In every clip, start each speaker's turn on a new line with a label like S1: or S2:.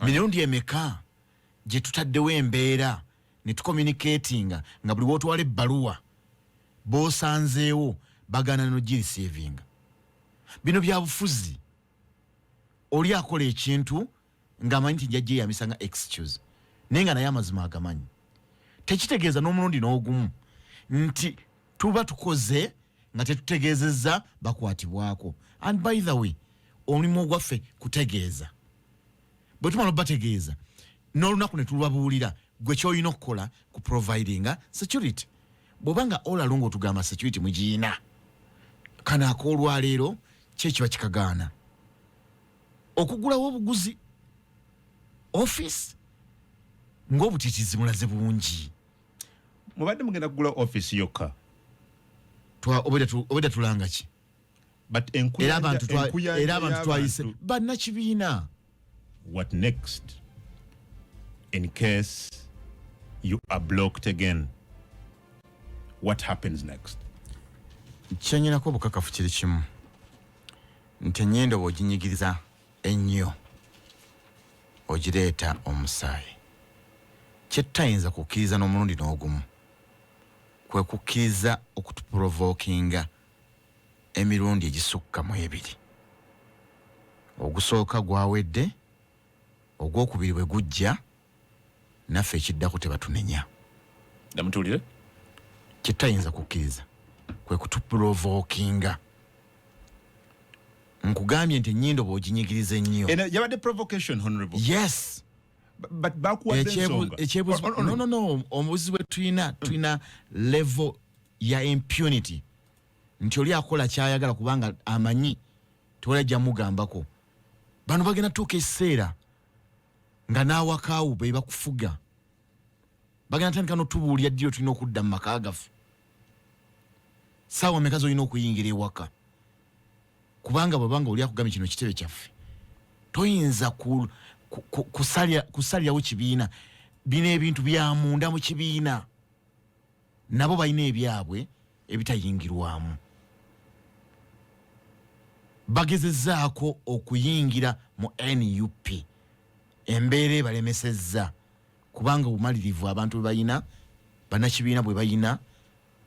S1: Mirundi emeka gye tutaddewo embeera ne tucommunicatinga nga buli wootwala ebbaluwa b'osanzeewo bagaana n'ogireceivinga? Bino bya bufuzi. Oli akola ekintu ng'amanyi nti nja gyeyambisa nga excuse, naye nga naye amazima agamanyi. Tekitegeeza n'omulundi n'ogumu nti tuba tukoze nga tetutegeezezza bakwatibwako. And by the way, omulimu ogwaffe kutegeeza. Bwe tumala obategeeza n'olunaku ne tulubabuulira, gwe kyolina okukola ku providinga security. Bw'oba nga all along otugamba security mugiina, kano ak'olwaleero kyekiba kikagaana okugulawo obuguzi office ng'obutitizi mulaze bungi.
S2: Mubadde mugenda kugula office yokka?
S1: Obwedda tulanga ki?
S2: But
S1: era abantu twayise bannakibiina.
S2: What next in case you are blocked again? What happens next?
S1: Kyenyinako obukakafu kiri kimu, nti ennyindo bw'oginyigiriza ennyo ogireeta omusaayi. Kyetutayinza kukkiriza n'omulundi n'ogumu kwe kukkiriza okutuprovokinga emirundi egisukka mu ebiri. Ogusooka gwawedde, ogwokubiri bwe gujja naffe ekiddako tebatunenya.
S2: Namutuulire.
S1: Kyetutayinza kukkiriza kwe kutuprovokinga. Nkugambye nti ennyindo bw'oginyigiriza ennyo.
S2: Eno yabadde provocation, honorable?
S1: Yes.
S2: But bakuwadde ensonga.
S1: No, obuzibu bwe tulina, tulina level ya impunity nti oli akola kyayagala kubanga amanyi tewali ajja mugambako. Bano bagenda tuuka ekiseera nga n'awakaawo be bakufuga, bagenda tandika notubuulira ddiro tulina okudda mu maka gaffe, saawa meka zolina okuyingira ewaka, kubanga bwebanga oli akugambye kino kitebe kyaffe, toyinza kusalirawo kibiina. Bino ebintu bya munda mu kibiina, nabo balina ebyabwe ebitayingirwamu. Bagezezzaako okuyingira mu NUP, embeera ebalemesezza, kubanga obumalirivu abantu bwe balina, bannakibiina bwe balina,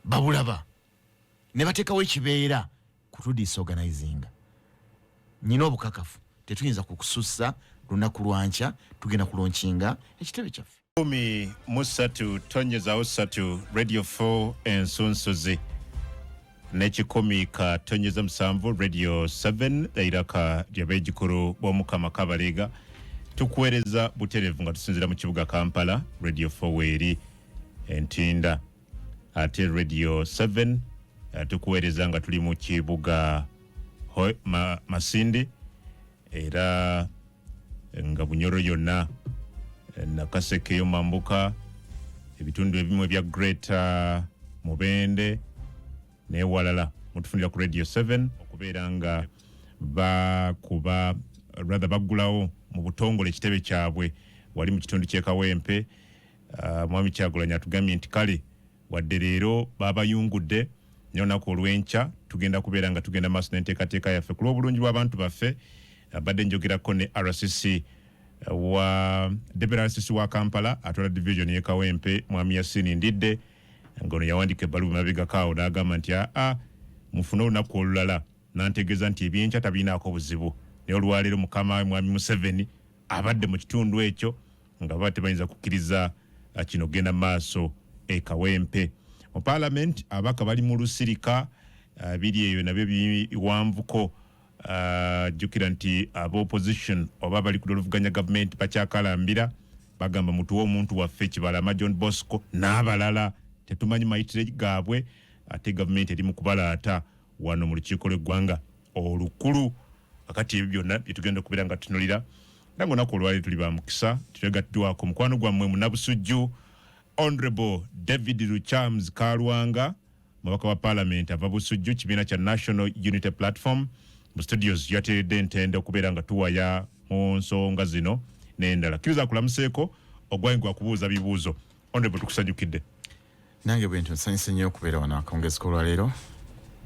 S1: babulaba ne bateekawo ekibeera kutudisorganizinga. Nyina obukakafu tetuyinza kukusussa lunaku lwankya tugenda kulaunchinga ekitebe kyaffe.
S2: 13.3 Radio 4 Ensunsuzi ne 100.7 Radio 7 eiraka ly'abeejukulu b'Omukama Kabalega. Tukuweereza butereevu nga tusinziira mu kibuga Kampala. Radio 4 weeri Entinda, ate Radio 7 tukuweereza nga tuli mu kibuga Masindi, era nga Bunyoro yonna, Nakasekeyo, Mambuka, ebitundu ebimu ebya Greater Mubende newalala mutufunira ku Radio 7. Okubeera nga bakuba, rather baggulawo mu butongole ekitebe kyabwe wali mu kitundu ky'e Kawempe. Mwami Kyagulanyi atugambye nti kale wadde leero babayungudde, naye olunaku olw'enkya tugenda kubeera nga tugenda maaso n'enteekateeka yaffe ku lw'obulungi bw'abantu baffe. Badde njogerako ne RCC wa deputy RCC wa Kampala atwala division y'e Kawempe, Mwami Yasini Ndidde, ng'ono yawandiika ebbaluwa emabegako awo n'agamba nti aa, mufune olunaku olulala, n'antegeeza nti ebyenkya tabirinaako buzibu, naye olwaleero mukama we Mwami Museveni abadde mu kitundu ekyo nga baba tebayinza kukkiriza kino kugenda maaso e Kawempe. Mu parliament ababaka bali mu lusirika, biri eyo nabyo biwanvuko. Jjukira nti aba opposition oba bali ku oluvuganya gavumenti bakyakalambira, bagamba mutuwe omuntu waffe Kibalama John Bosco n'abalala, tetumanyi mayitire gaabwe, ate gavumenti eri mu kubalaata wano mu lukiiko lw'eggwanga olukulu. Kakati ebyo byonna byetugenda okubeera nga tutunulira, era nga olunaku olwaleero tuli ba mukisa, twegattiddwako mukwano gwammwe Munnabusujju Honorable David Luchams Kalwanga, mubaka wa parliament ava Busujju, kibiina kya National Unity Platform. Mu studios yateeredde entende okubeera nga tuwaya mu nsonga zino n'endala. Kkiriza akulamuseeko ogwange gwa kubuuza bibuuzo. Honorable, tukusanyukidde.
S1: Nange bwe ntyo nsanyuse nnyo okubeera wano akawungeezi k'olwaleero.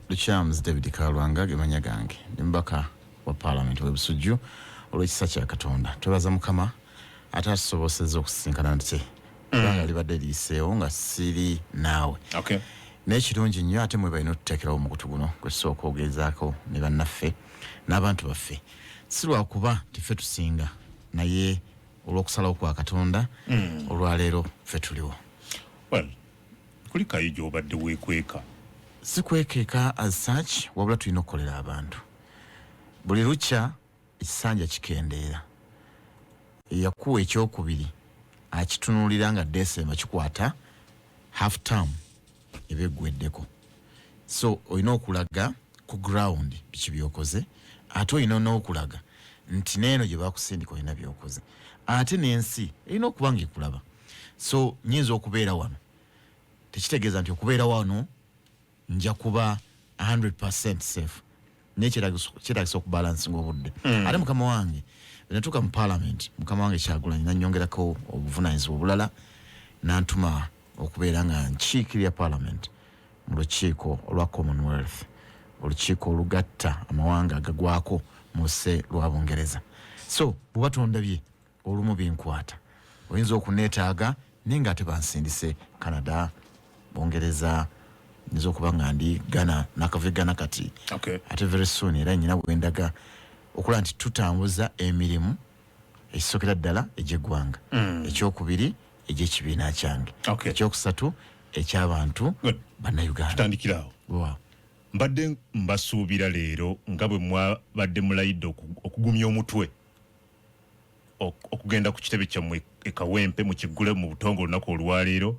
S1: Luchams David Kalwanga ge mannya gange, ndi mubaka wa paalamenti w'e Busujju olw'ekisa kya Katonda. Twebaza Mukama. Ate atusobosezza okusisinkana nti kubanga libadde liyiseewo nga siri naawe. Naye kirungi nnyo, ate mwe balina otuteekerawo omukutu guno gwe tusooka ogezaako ne bannaffe n'abantu baffe, si lwakuba tiffe tusinga, naye olw'okusalawo kwa Katonda olwaleero ffe tuliwo.
S2: Well, kulikayo gy'obadde weekweka.
S1: Si kwekeeka as such, wabula tulina okukolera abantu. Buli lukya ekisanja kikendeera. Yakuwa ekyokubiri akitunuulira nga Desemba kikwata half term eba eggweddeko, so olina okulaga ku ground biki byokoze, ate olina n'okulaga nti neeno gye bakusindika olina byokoze, ate n'ensi erina okuba nga ekulaba. So nyinza okubeera wano, tekitegeeza nti okubeera wano nja kuba 100% safe, naye kyetagisa okubalansinga obudde. Ate mukama wange natuuka mu parliament, mukama wange Kyagulanyi nanyongerako obuvunanyizibwa obulala, nantuma okubeera nga nkiikirira parliament mu lukiiko olwa Commonwealth, olukiiko olugatta amawanga agagwako mu luse lwa Bungereza. So bw'oba tondabye, olumu binkwata, oyinza okuneetaaga naye nga ate bansindise Canada, Bungereza, nyinza okuba nga ndi Ghana, nakava e Ghana kati. Ate very soon era nyina bwendaga okulaba nti tutambuza emirimu, ekisookera ddala egy'eggwanga, ekyokubiri egy'ekibiina kyange, ekyokusatu ekyabantu
S2: Good.
S1: Bannayuganda.
S2: Tutandikirawo.
S1: Wow.
S2: Mbadde mbasuubira leero nga bwe mwabadde mulayidde okugumya omutwe okugenda ku kitebe kyammwe e Kawempe mu kiggule mu butongole olunaku olwaleero,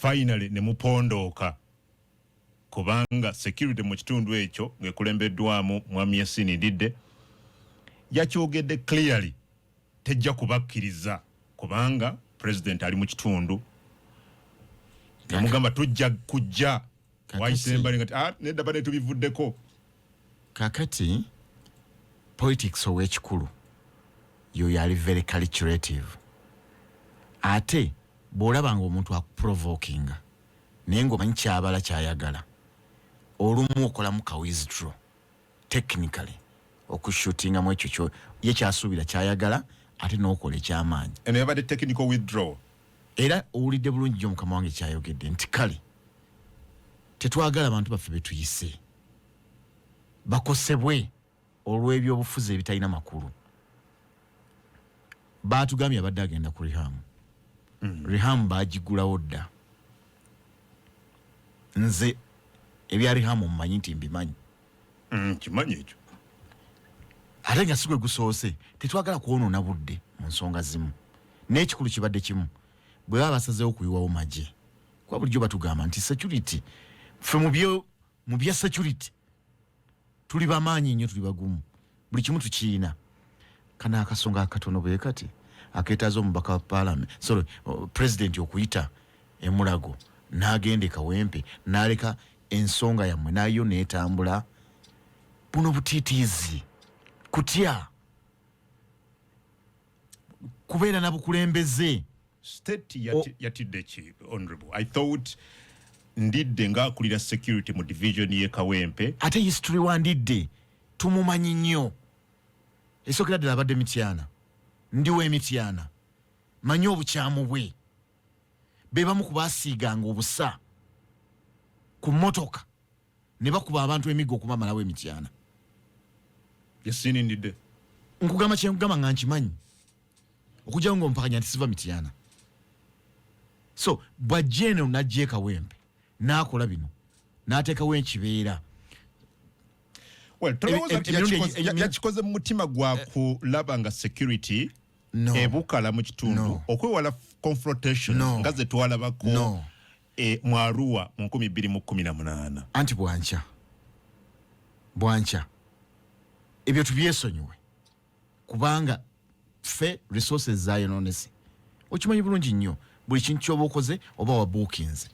S2: finally ne mupondooka, kubanga security mu kitundu ekyo ng'ekulembeddwamu Mwami Yasini Ndidde yakyogedde clearly, tejja kubakkiriza kubanga president ali mu kitundu. Namugamba tujja kujja. Wayise mbali nga ah, nedda bane tubivuddeko.
S1: Kakati politics ow'ekikulu yoyo ali very calculative, ate bw'olaba nga omuntu akuprovokinga naye ng'omanyi kyabala kyayagala, olumu okolamu ka withdraw technically okushootingamu ekyo ye kyasuubira kyayagala, ate n'okola ekyamaanyi.
S2: Eno yabadde technical withdraw.
S1: Era owulidde bulungi nnyo mukama wange kyayogedde nti kale tetwagala bantu baffe betuyise bakosebwe olw'ebyobufuzi ebitalina makulu. Baatugambye abadde agenda ku Rihamu. Rihamu bagigulawo dda. Nze ebya Rihamu mmanyi nti mbimanyi.
S2: Kimanyi ekyo.
S1: Ate nga si gwe gusoose. Tetwagala kwonoona budde mu nsonga zimu, n'ekikulu kibadde kimu, bwe baba basazeewo kuyiwawo magye, kuba bulijjo batugamba nti security, ffe mu bya security tuli bamaanyi nnyo, tuli bagumu, buli kimu tukiina. Kano akasonga akatono bwe kati akeetaaza omubaka wa parliament, sorry, president okuyita emulago n'agenda e Kawempe n'aleka ensonga yammwe nayo n'etambula. Buno butiitiizi, kutya kubeera na bukulembeze.
S2: State yatidde ki, honorable? I thought Ndidde ng'akulira security mu division ye Kawempe.
S1: Ate history wa Ndidde tumumanyi nnyo. Esookera ddala abadde Mityana, ndi w'Emityana, manyi obukyamu bwe. Be bamu ku baasiiganga obusa ku mmotoka ne bakuba abantu emiggo okubamalawo Emityana.
S2: Yasini Ndidde.
S1: Nkugamba kyenkugamba nga nkimanyi, okugyawo ngaompakanya nti siva Mityana. So bwajja eno najja e Kawempe n'akola bino n'ateekawo ekibeera.
S2: Well, tolowooza nti yakikoze mu mutima gwa kulaba nga security
S1: No.
S2: ebukala mu kitundu,
S1: No.
S2: okwewala confrontation
S1: No.
S2: nga ze twalabako
S1: No.
S2: mu Arua mu 2018?
S1: Anti bwankya bwankya ebyo tubyesonyiwe, kubanga ffe resources zayononese. Okimanyi bulungi nnyo, buli kintu kyoba okoze oba wabuukinze,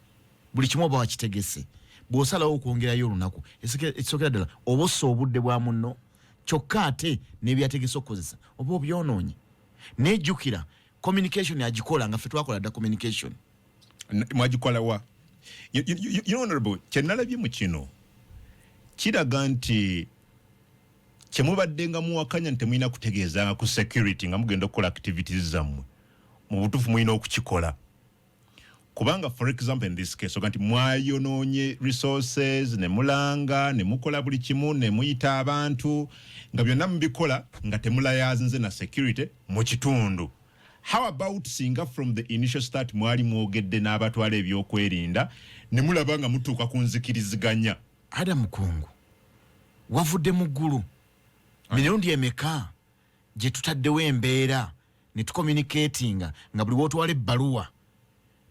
S1: buli kimu oba wakitegese, bw'osalawo okwongerayo olunaku, ekisookera ddala oba ossa obudde bwa munno, kyokka ate n'ebyategese okukozesa oba obyonoonye. Nejjukira communication agikola nga ffe twakola dda communication.
S2: Mwagikola wa? You know, honorable, kyenalabye mu kino kiraga nti Kyemubadde nga muwakanya nti temulina kutegeezanga ku security nga mugenda okukola activities zammwe, mu butuufu mulina okukikola, kubanga for example in this case oga nti mwayonoonye resources ne mulanga ne mukola buli kimu ne muyita abantu nga byonna mubikola nga temulayazinze na security mu kitundu. How about singa from the initial start mwali mwogedde n'abatwala ebyokwerinda ne mulaba nga mutuuka ku nzikiriziganya?
S1: Adam Kungu, wavudde mu ggulu. Mirundi emeka gye tutaddewo embeera ne tucommunicatinga nga buli wootwala ebbaluwa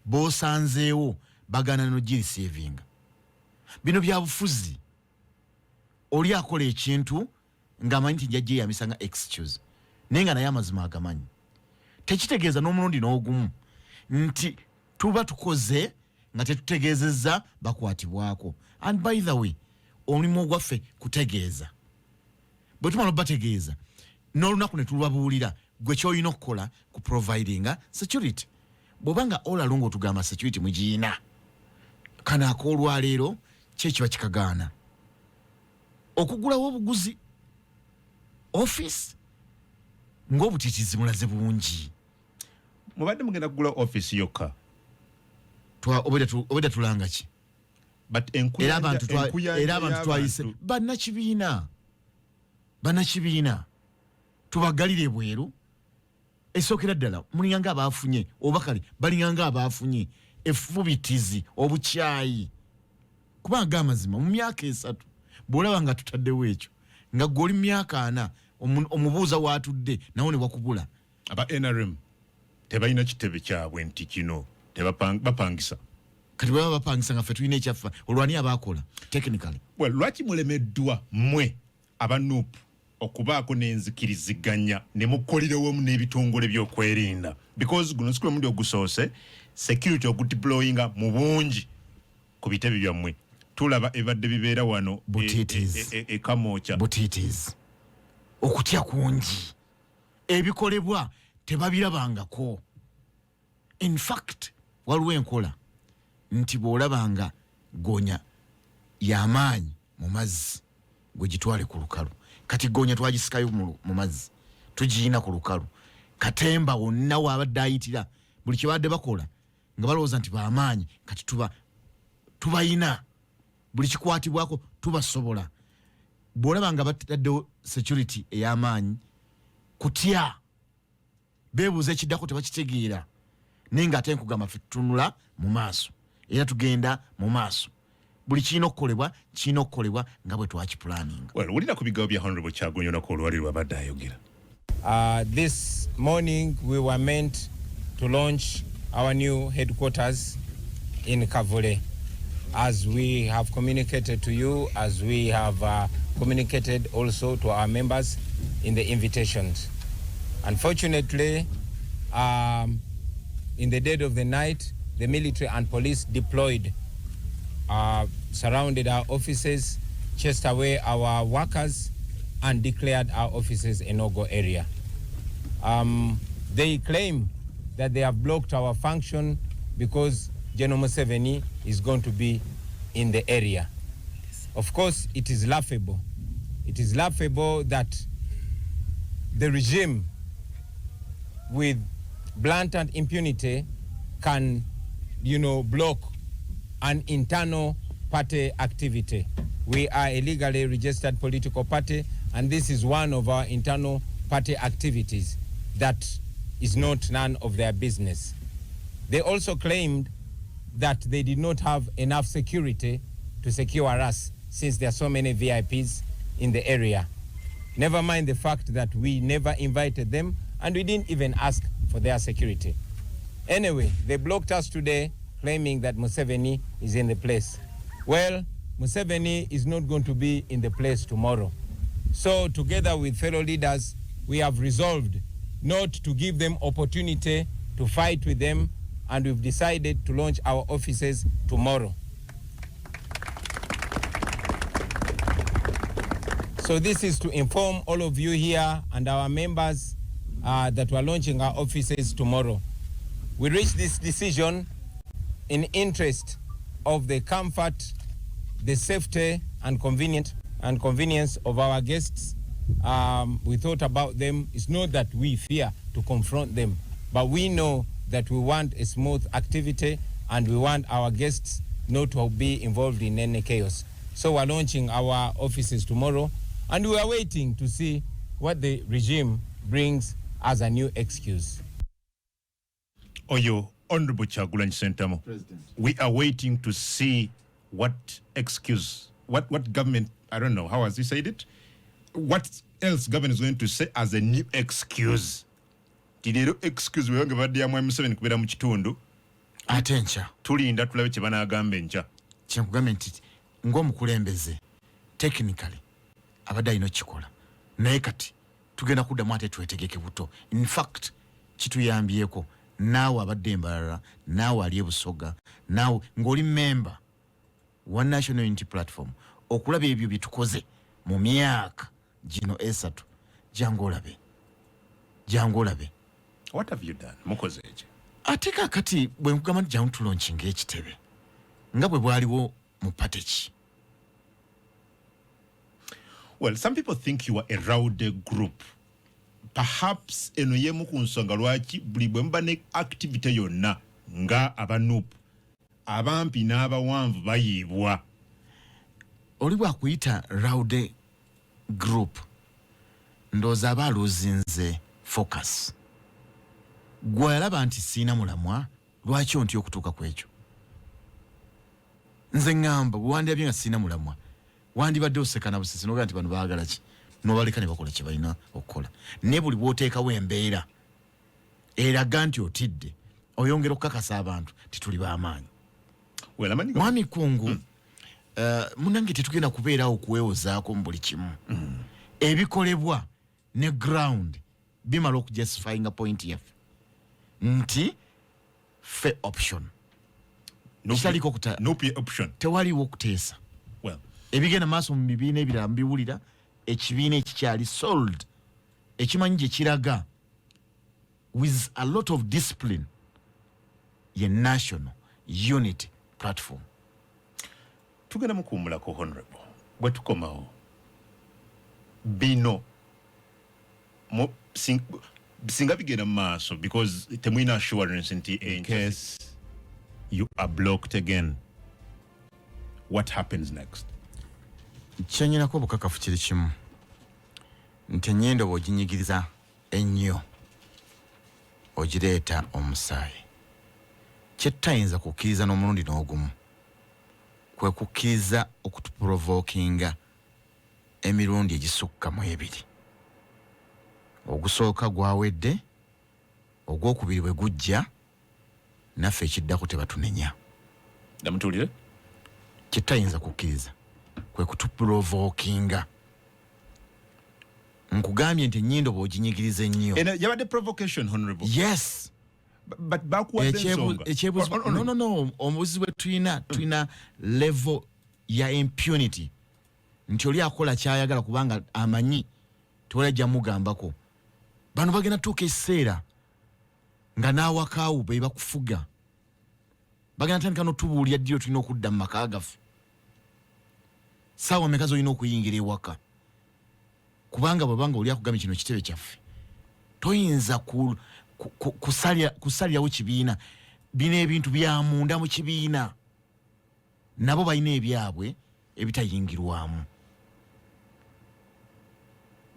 S1: b'osanzeewo bagaana n'ogireceivinga? Bino bya bufuzi. Oli akola ekintu ng'amanyi nti nja gyeyambisa nga excuse, naye nga naye amazima agamanyi. Tekitegeeza n'omulundi n'ogumu nti tuba tukoze nga tetutegeezezza bakwatibwako. And by the way, omulimu ogwaffe kutegeeza. Bwe tumala obategeeza n'olunaku ne tulubabuulira, gwe kyolina okukola ku providinga security. Bw'oba nga olalunga otugamba security mugiyina, kano ak'olwaleero kyekiba kikagaana okugulawo obuguzi office ng'obutiitiizi mulaze bungi.
S2: Mubadde mugenda kugula office yokka?
S1: Obwedda tulanga ki?
S2: But
S1: era abantu twayise bannakibiina, bannakibiina tubagalire ebweru. Esookera ddala mulinga nga abaafunye, oba kale balinga nga abaafunye effubitizi, obukyayi, kubanga amazima mu myaka 3 bw'olaba nga tutaddewo ekyo, nga gwe oli mu myaka 40 omubuuza waatudde nawo ne wakubula.
S2: Aba NRM tebalina kitebe kyabwe nti kino bapangisa.
S1: Kati bwe baba bapangisa nga ffe tulina ekyaffe, olwani abaakola technically?
S2: Well, lwaki mulemeddwa mmwe aba NUP okubaako n'enzikiriziganya ne mukolera wamu n'ebitongole by'okwerinda? Because guno si mundi ogusoose security okudeployinga mu bungi ku bitebe byammwe. Tulaba ebadde bibeera wano
S1: Butiitiizi.
S2: E Kamwokya.
S1: Butiitiizi, okutya kungi, ebikolebwa tebabirabangako. In fact, waliwo enkola nti bw'olabanga gonya y'amaanyi mu mazzi, gwe gitwale ku lukalu. Kati gonya twagisikayo mu mazzi, tugiyina ku lukalu. Katemba wonna waabadde ayitira, buli kye badde bakola nga balowooza nti bamaanyi, kati tuba tubayina, buli kikwatibwako tubasobola. Bw'olaba nga bataddewo security ey'amaanyi, kutya, beebuuza ekiddako, tebakitegeera. Naye ng'ate nkugamba, ffe tutunula mu maaso era tugenda mu maaso. Buli kirina okukolebwa kirina okukolebwa nga bwe twakipulaninga.
S2: Well, wulira ku bigambo bya Honorable Kyagulanyi olunaku olwaleero abadde ayogera.
S3: This morning we were meant to launch our new headquarters in Kavule. As we have communicated to you, as we have communicated also to our members in the invitations. Unfortunately, in the dead of the night, the military and police deployed, surrounded our offices, chased away our workers, and declared our offices a no-go area. They claim that they have blocked our function because General Museveni is going to be in the area. Of course, it is laughable. It is laughable that the regime, with blatant impunity, can block an internal party activity. We are a legally registered political party, and this is one of our internal party activities that is not none of their business. They also claimed that they did not have enough security to secure us since there are so many VIPs in the area. Never mind the fact that we never invited them and we didn't even ask for their security. Anyway, they blocked us today, claiming that Museveni is in the place. Well, Museveni is not going to be in the place tomorrow. So together with fellow leaders, we have resolved not to give them opportunity to fight with them, and we've decided to launch our offices tomorrow. So this is to inform all of you here and our members that we're launching our offices tomorrow. We reached this decision in interest of the comfort, the safety and convenience of our guests. We thought about them. It's not that we fear to confront them, but we know that we want a smooth activity and we want our guests not to be involved in any chaos. So we're launching our offices tomorrow, and we are waiting to see what the regime brings as a new excuse.
S2: Oyo Honorable Kyagulanyi Ssentamu. We are waiting to see what excuse, what government, I don't know, how has he said it? What else government is going to say as a new excuse? Ti leero excuse bwebange badde ya Mwami Museveni kubeera mu kitundu.
S1: Ate enkya?
S2: Tulinda tulabe kye banaagamba enkya.
S1: Kyenkugambye nti ng'omukulembeze, technically abadde alina okukikola, naye kati tugenda kuddamu ate twetegeke buto. In fact, kituyambyeko naawe abadde embalala, naawe ali ebusoga, naawe ng'oli memba wa National Unity Platform, okulaba ebyo bye tukoze mu myaka gino 3. Jangu olabe, jangu olabe.
S2: What have you done? Mukoze ekyo?
S1: Ate kakati bwe nkugamba nti jangu tulaunchinga ekitebe nga bwe bwaliwo mu party ki?
S2: Well, some people think you are a rowdy group. Perhaps eno yemu ku nsonga lwaki buli bwe muba ne activity yonna nga aba NUP, abampi n'abawanvu bayiibwa.
S1: Oli bwakuyita rowdy group, ndowooza aba alosinze focus. Gwe alaba nti siina mulamwa, lwaki ontya okutuuka ku ekyo? Nze ŋŋamba bwe wandirabye nga siina mulamwa, wandibadde osekana busesi nogaa nti bano baagala ki, nobaleka ne bakola kye balina okukola. Naye buli bw'oteekawo embeera eraga nti otidde, oyongera okukakasa abantu tituli b'amaanyi.
S2: Well, amanyi
S1: Mwami Kungu, munange, tetugenda kubeerawo okwewozaako mu buli kimu. Ebikolebwa ne ground bimala okujustifyinga point yaffe nti fe option. Ekitaliiko
S2: NUP ye option.
S1: Tewaliwo okuteesa.
S2: Well,
S1: ebigenda maaso mu bibiina ebirala mbiwulira. Ekibiina ekikyali sold, ekimanyi gye kiraga with a lot of discipline, ye National Unity Platform.
S2: Tugenda mukuwumulako, Honorable. Bwe tukomawo, bino singa bigenda mu maaso, because temulina assurance nti in case you are blocked again, what happens next?
S1: Kyenyinako obukakafu kiri kimu, nti ennyindo bw'oginyigiriza ennyo ogireeta omusaayi. Kyetutayinza kukkiriza n'omulundi n'ogumu kwe kukkiriza okutuprovokinga emirundi egisukka mu ebiri. Ogusooka gwawedde, ogwokubiri bwe gujja naffe ekiddako tebatunenya.
S2: Namutuulire.
S1: Kyetutayinza kukkiriza kwe kutuprovokinga. Nkugambye nti ennyindo bw'oginyigiriza ennyo
S2: Eno yabadde provocation, Honorable?
S1: Yes.
S2: But bakuwadde ensonga.
S1: No, obuzibu bwe tulina, tulina level ya impunity nti oli akola kyayagala kubanga amanyi tewali ajja mugambako. Bano bagenda tuuka ekiseera nga n'awakaawo be bakufuga, bagenda tandika notubuulira ddiro tulina okudda mu maka gaffe, saawa meka zolina okuyingira ewaka, kubanga bwebanga oli akugambye kino kitebe kyaffe, toyinza kusalirawo kibiina. Bino ebintu bya munda mu kibiina, nabo balina ebyabwe ebitayingirwamu.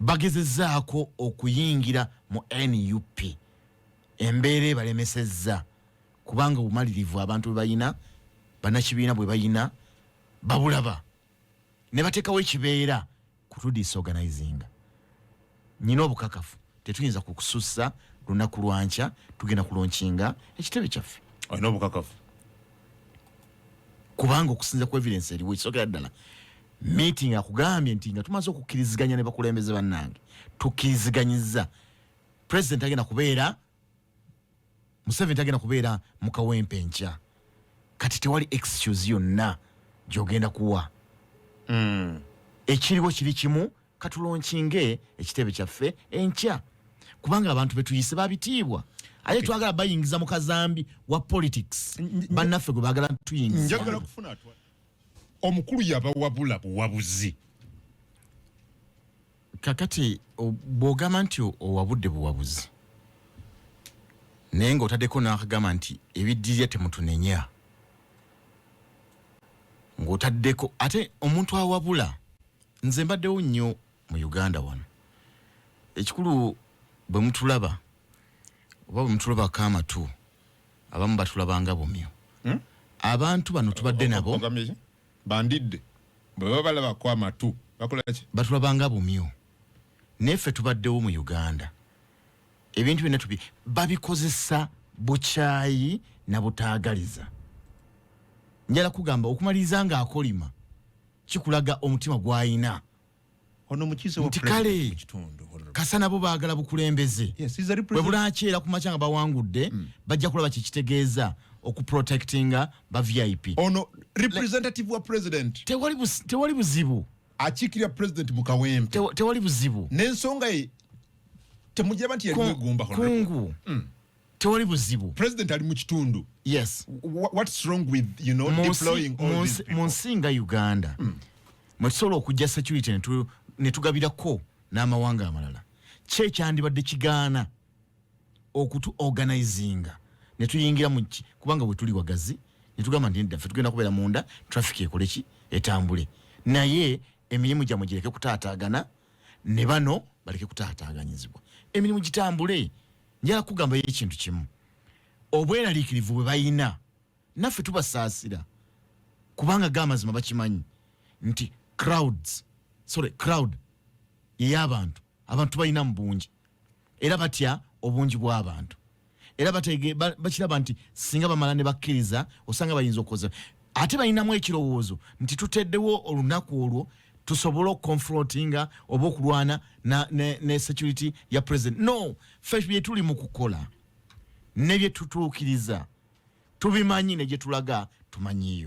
S1: Bagezezzaako okuyingira mu NUP, embeera ebalemesezza, kubanga obumalirivu abantu bwe balina, bannakibiina bwe balina, babulaba ne bateekawo ekibeera kutudisorganizinga. Nyina obukakafu tetuyinza kukusussa lunaku lwankya, tugenda kulaunchinga ekitebe kyaffe.
S2: Olina obukakafu?
S1: Kubanga okusinza ku evidence eriwo, ekisookera ddala meeting akugambye nti nga tumaze okukkiriziganya ne bakulembeze bannange, tukkiriziganyiza president agenda kubeera, Museveni tagenda kubeera mu Kawempe enkya. Kati tewali excuse yonna gyogenda kuwa. Ekiriwo kiri kimu, katulaunchinge ekitebe kyaffe enkya, kubanga abantu betuyise babitiibwa, ate twagala bayingiza mu kazambi wa politics bannaffe gwe baagala tuyingiza.
S2: Njagala kufuna atwa omukulu yabawabula buwabuzi.
S1: Kakati bw'ogamba nti owabudde buwabuzi, naye ng'otaddeko n'akagamba nti ebiddirira temutunenya, ng'otaddeko ate omuntu awabula. Nze mbaddewo nnyo mu Uganda wano. Ekikulu, bwe mutulaba oba bwe mutulabako amatu, abamu batulabanga bumyu. Abantu bano tubadde nabo.
S2: Ogambye ki? Bandidde bwe baba balabako amatu bakola ki?
S1: Batulabanga bumyu, naye ffe tubaddewo mu Uganda. Ebintu byonna tubi babikozesa bukyayi na butaagaliza. Njala kugamba, okumaliriza ng'akolima kikulaga omutima gw'ayina.
S2: Ono mukiise wa
S1: Nti
S2: president
S1: kale,
S2: mu kitundu, honorable.
S1: Kasa nabo baagala bukulembeze.
S2: Yes, he's a
S1: Bwe
S2: representative.
S1: bunakyera ku makya nga bawangudde, bajja kulaba kyekitegeeza okuprotectinga ba VIP.
S2: Ono representative wa president.
S1: Tewali buzibu.
S2: Akiikirira president mu Kawempe.
S1: Tewali buzibu.
S2: N'ensonga ye temugiraba nti yali mwegomba, honorable.
S1: Kungu, tewali buzibu.
S2: President ali mu kitundu.
S1: Yes.
S2: What's wrong with deploying all these people?
S1: Mu nsi nga Uganda mwe tusobola okujja security ne tugabirako n'amawanga amalala, ki ekyandibadde kigaana okutu organizinga ne tuyingira mu kubanga bwe tuli wagazi ne tugamba nti nedda, ffe tugenda kubeera munda, traffic ekole ki, etambule, naye emirimu gyammwe gireke kutaataagana, ne bano baleke kutaataaganyizibwa, emirimu gitambule. Njala kugambayo ekintu kimu: obweraliikirivu bwe bayina, naffe tubasaasira, kubanga gamazima bakimanyi nti crowds, sorry, crowd ey'abantu, abantu balina mu bungi, era batya obungi bw'abantu, era bakiraba nti singa bamala ne bakkiriza, osanga bayinza okukoza. Ate balinamu ekirowoozo nti tuteddewo olunaku olwo tusobole okuconfrontinga oba okulwana ne security ya president. No, ffe bye tuli mu kukola ne bye tutuukiriza tubimanyi, ne gye tulaga tumanyiyo.